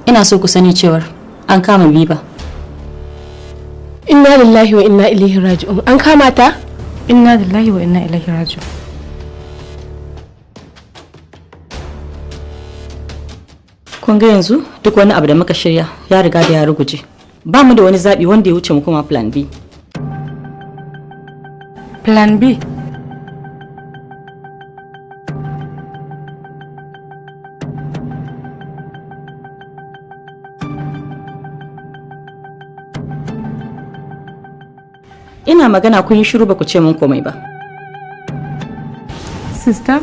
Ina so ku sani cewar an kama Biba. Inna lillahi wa inna ilaihi raji'un. An kama ta? Inna lillahi wa inna ilaihi raji'un. Kun ga yanzu duk wani abu da muka shirya ya riga da ya ruguje. Ba mu da wani zaɓi wanda ya wuce mu koma plan B. Plan B? Ina magana kun yi shiru ba ku ce mun komai ba. Sister,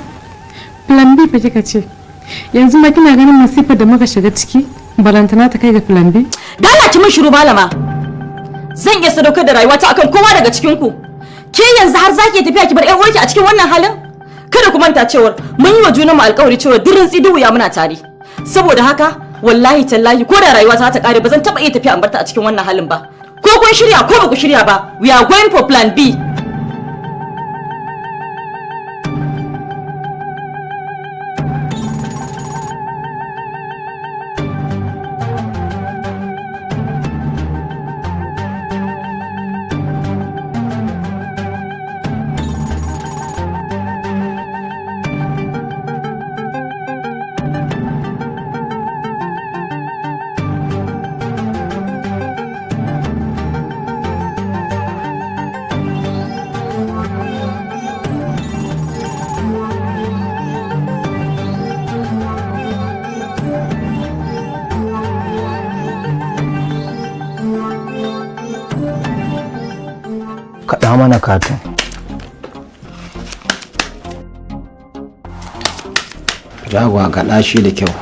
plan B fa kika ce. Yanzu ma kina ganin masifar da muka shiga ciki, balantana ta kai ga plan B? Dala ki mun shiru malama. Zan iya sadaukar da rayuwata akan kowa daga cikin ku. Ke yanzu har zaki tafiya ki bar ƴar uwarki a cikin wannan halin? Kada ku manta cewar mun yi wa junanmu alƙawari cewa durin tsidu ya muna tare. Saboda haka wallahi tallahi ko da rayuwata ta kare ba zan taba iya tafiya in barta a cikin wannan halin ba. Ko kun shirya ko ba ku shirya ba, we are going for plan B. Kaɗa mana katin. Jagwa kaɗa shi da kyau.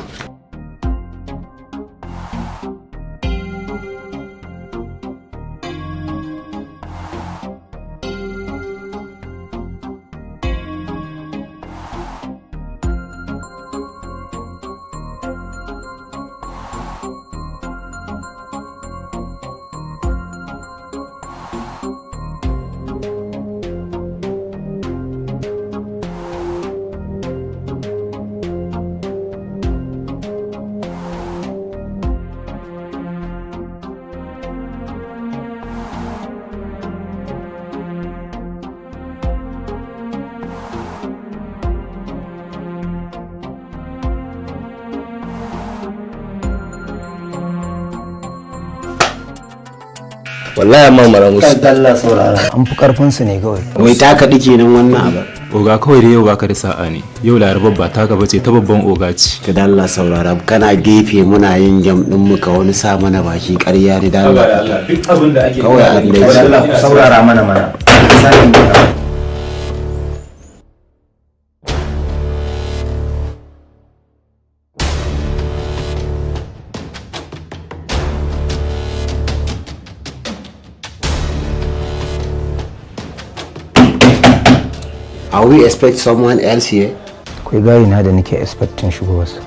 Wallahi amma mara musu. Kai dalla saurara. An fi karfin su ne kawai. Wai ta kaɗi kenan wannan abu. Oga kawai da yau baka da sa'a ne. Yau larabar ba ta gaba ce ta babban oga ce. Ka dalla saurara kana gefe muna yin jam din mu ka wani sa mana baki ƙarya ne da Allah. Duk abin da ake kawai a Kai dalla ku saurara mana mana. Are we expect someone else here? Akwai gayi na da nake expecting shigowarsa.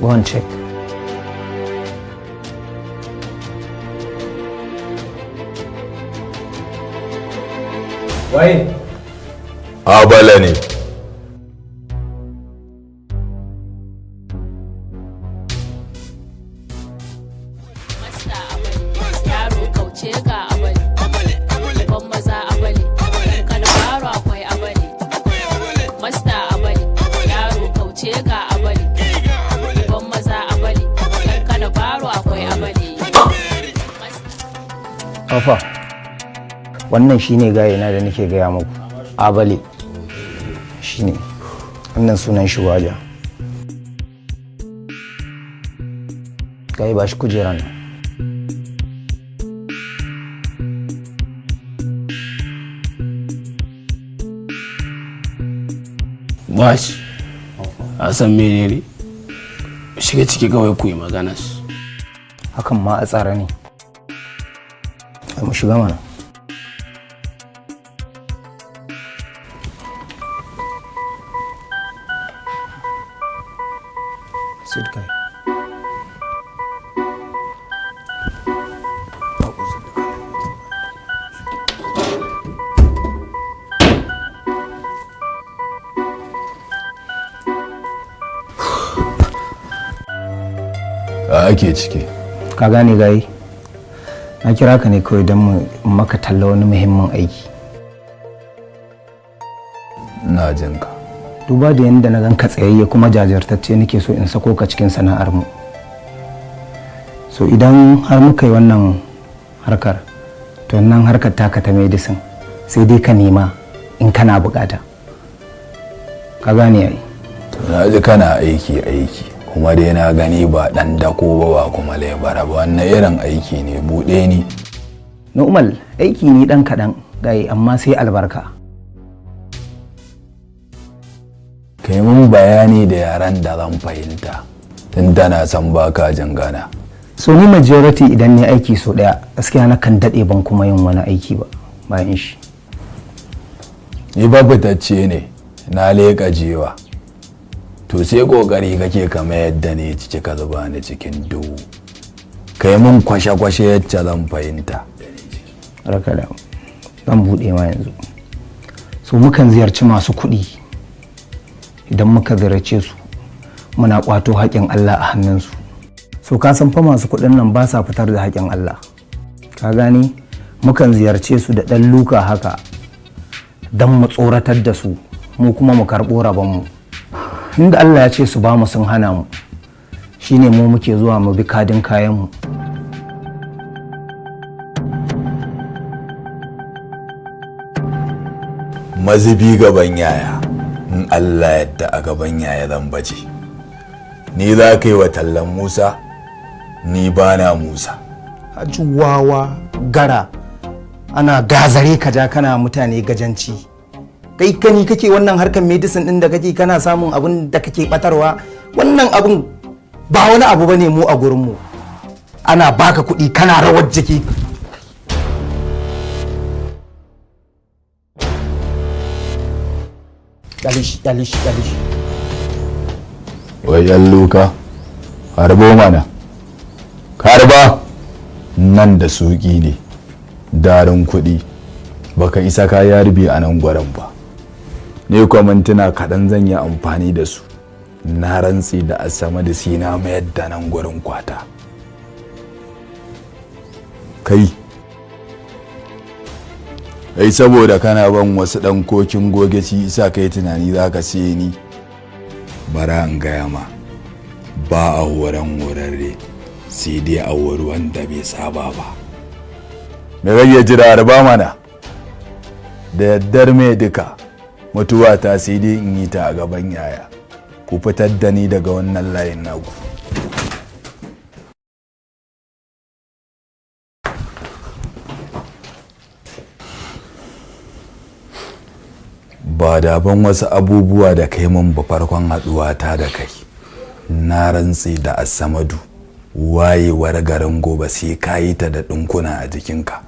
Go and check. Waye? Abala ne. Afa, wannan shine gayena da nake gaya muku. Abale shine wannan sunan shi waja. Gaye ba shi kujeran nan. Bash, a san menene? Shiga ciki kawai ku yi magana. Hakan ma a tsara ne. Mu shiga mana. Sit guy. A ake ciki? Ka gane gayi, na kira ka ne kawai don mu maka talla wani muhimmin aiki. Ina jin ka. Duba da yadda na ganka tsayayye kuma jajirtacce, nake so in sako ka cikin sana'ar mu. So idan har muka yi wannan harkar, to wannan harkar taka ta medicine sai dai ka nema in kana bukata. Ka gane yayi? To na ji kana aiki aiki, kuma dai na gani ba dan dako ba, ba kuma lebara ba. Wannan irin aiki ne? Buɗe ni. Normal aiki ne dan kaɗan gayi, amma sai albarka. Kai mun bayani da yaran da zan fahimta, tun da na san baka jin gana. So ni majority idan ne aiki so daya, gaskiya na kan daɗe ban kuma yin wani aiki ba bayan shi. Ni ba fitacce ne, na leƙa jewa. To sai kokari kake kama yadda ne ciki ka zuba ni cikin duhu. Kai mun kwashe-kwashe yacce zan fahimta. Raka da zan buɗe ma yanzu. So mukan ziyarci masu kuɗi. Idan muka ziyarce su, muna ƙwato haƙƙin Allah a hannunsu. So ka san fa masu kuɗin nan ba sa fitar da haƙƙin Allah, ka gane? Mukan ziyarce su da ɗan luka haka don mu tsoratar da su, mu kuma mu karɓo rabonmu. Inda Allah ya ce su ba mu sun hana mu, shine mu muke zuwa mu bi kadin kayanmu. Mazubi gaban yaya, in Allah yadda a gaban yaya zan baje. Ni za ka yi wa tallan Musa? Ni ba na Musa. Haji wawa gara ana gazare ka ja kana mutane gajanci. Kai kani kake wannan harkar medicine din da kake, kana samun abin da kake batarwa. Wannan abin ba wani abu bane mu a gurinmu. Ana baka kuɗi kana rawar jiki. Dalish, dalish, dalish. Wai yan luka, harbo mana, harba nan da suki ne darin kuɗi. Baka isa ka yarbi a nan gwaran ba. Ni kuwa mintuna kaɗan zan yi amfani da su. Na rantsi da asama da sina mayar da nan gwarin kwata. Kai ai saboda kana ban wasu ɗan kokin gogeci isa kai tunani za ka siye ni. Bara in gaya ma, ba a horon horarre, sai dai a hori wanda bai saba ba. Me rage jira? Arba mana da yaddar mai duka. Mutuwa ta sai dai in yi ta a gaban yaya. Ku fitar da ni daga wannan layin naku. Ba daban wasu abubuwa da kai mun ba farkon haɗuwa ta da kai, na rantse da Asamadu, wayewar garin gobe sai ka yi ta da ɗinkuna a jikinka.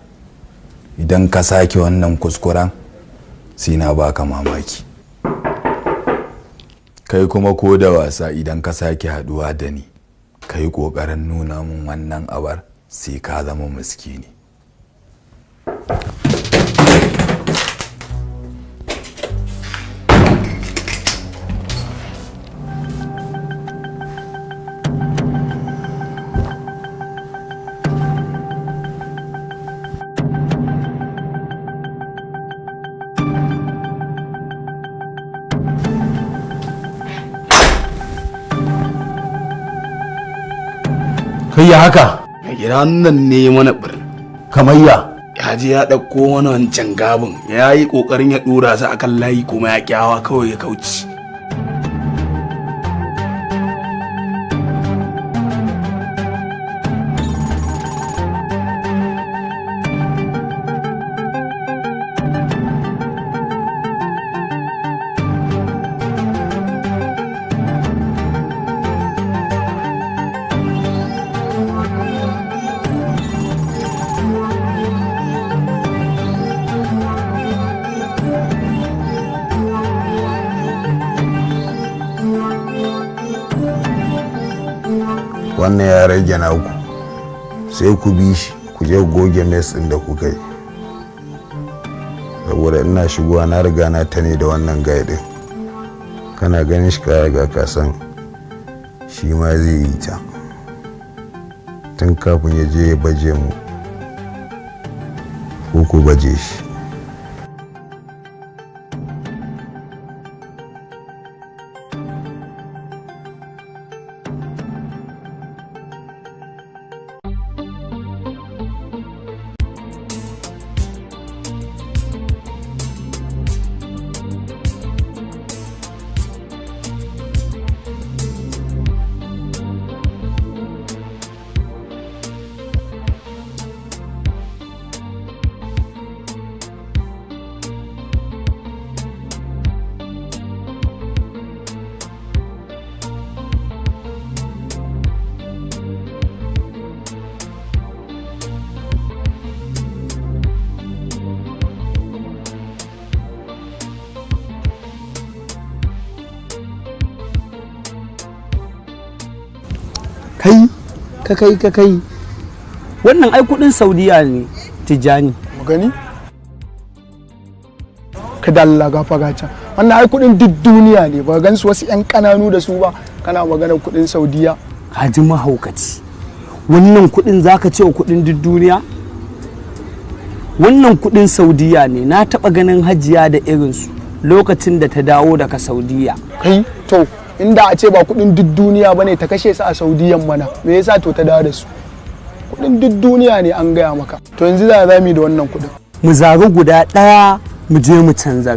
Idan ka sake wannan kuskuren, sai na baka mamaki. Kai kuma ko da wasa idan ka sake haɗuwa da ni ka yi ƙoƙarin nuna min wannan abar, sai ka zama miskini. Kai, ya haka? Gidan nan ne mana bir. Kamar ya? Ya je ya ɗauko mana wancan gabin, ya yi ƙoƙarin ya ɗora su akan layi kuma ya kyawa kawai ya kauce. Wannan ya rage naku, sai ku bi shi ku je goge mess ɗin da kuka yi, saboda ina shigowa na riga na ta ne da wannan guy ɗin. Kana ganin shi ka riga ka san shi ma zai yi ta. Tun kafin ya je ya baje mu, ko ku baje shi. Kai ka kai ka kai, wannan ai kudin Saudiya ne, Tijjani. Mu gani ka dalla gafa gaca, wannan ai kudin duk duniya ne, ba gan su wasu yan kananu da su ba, kana maganar kudin Saudiya. Ka ji mahaukaci, wannan kudin zaka ce kudin duk duniya? Wannan kudin Saudiya ne, na taba ganin hajiya da irinsu lokacin da ta dawo daga Saudiya. Kai to inda a ce ba kudin duk duniya bane ta kashe su a Saudiyan mana, me yasa to ta dawo da su? Kudin duk duniya ne an gaya maka. To yanzu za mu da wannan kudin mu zabi guda daya mu je mu canza,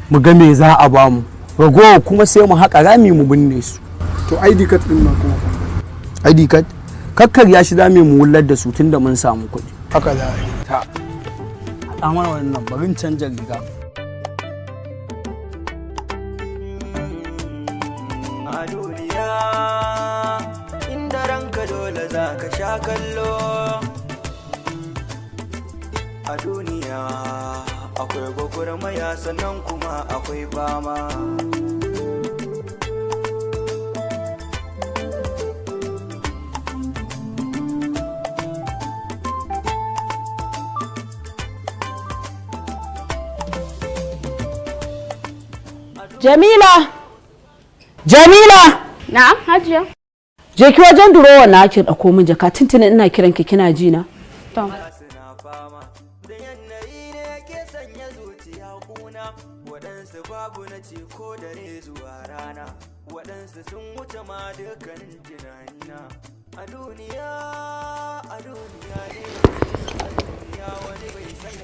mu ga me za a bamu, ragowa kuma sai mu haƙa rami mu binne su. To ID card din ma kuma ID card kakkarya shi za mu wullar da su tunda mun samu kuɗi. Haka za a yi. Ta haɗa mana wannan, barin canja riga. A duniya inda ranka dole za ka sha kallo. A duniya akwai gwagwarmaya sannan kuma akwai fama. Jamila! Jamila! Na'am, Hajiya. Je ki wajen durowa na ki dauko min jaka, tuntuni ina kiran ki kina ji na. To. A duniya ne, a duniya wani bai san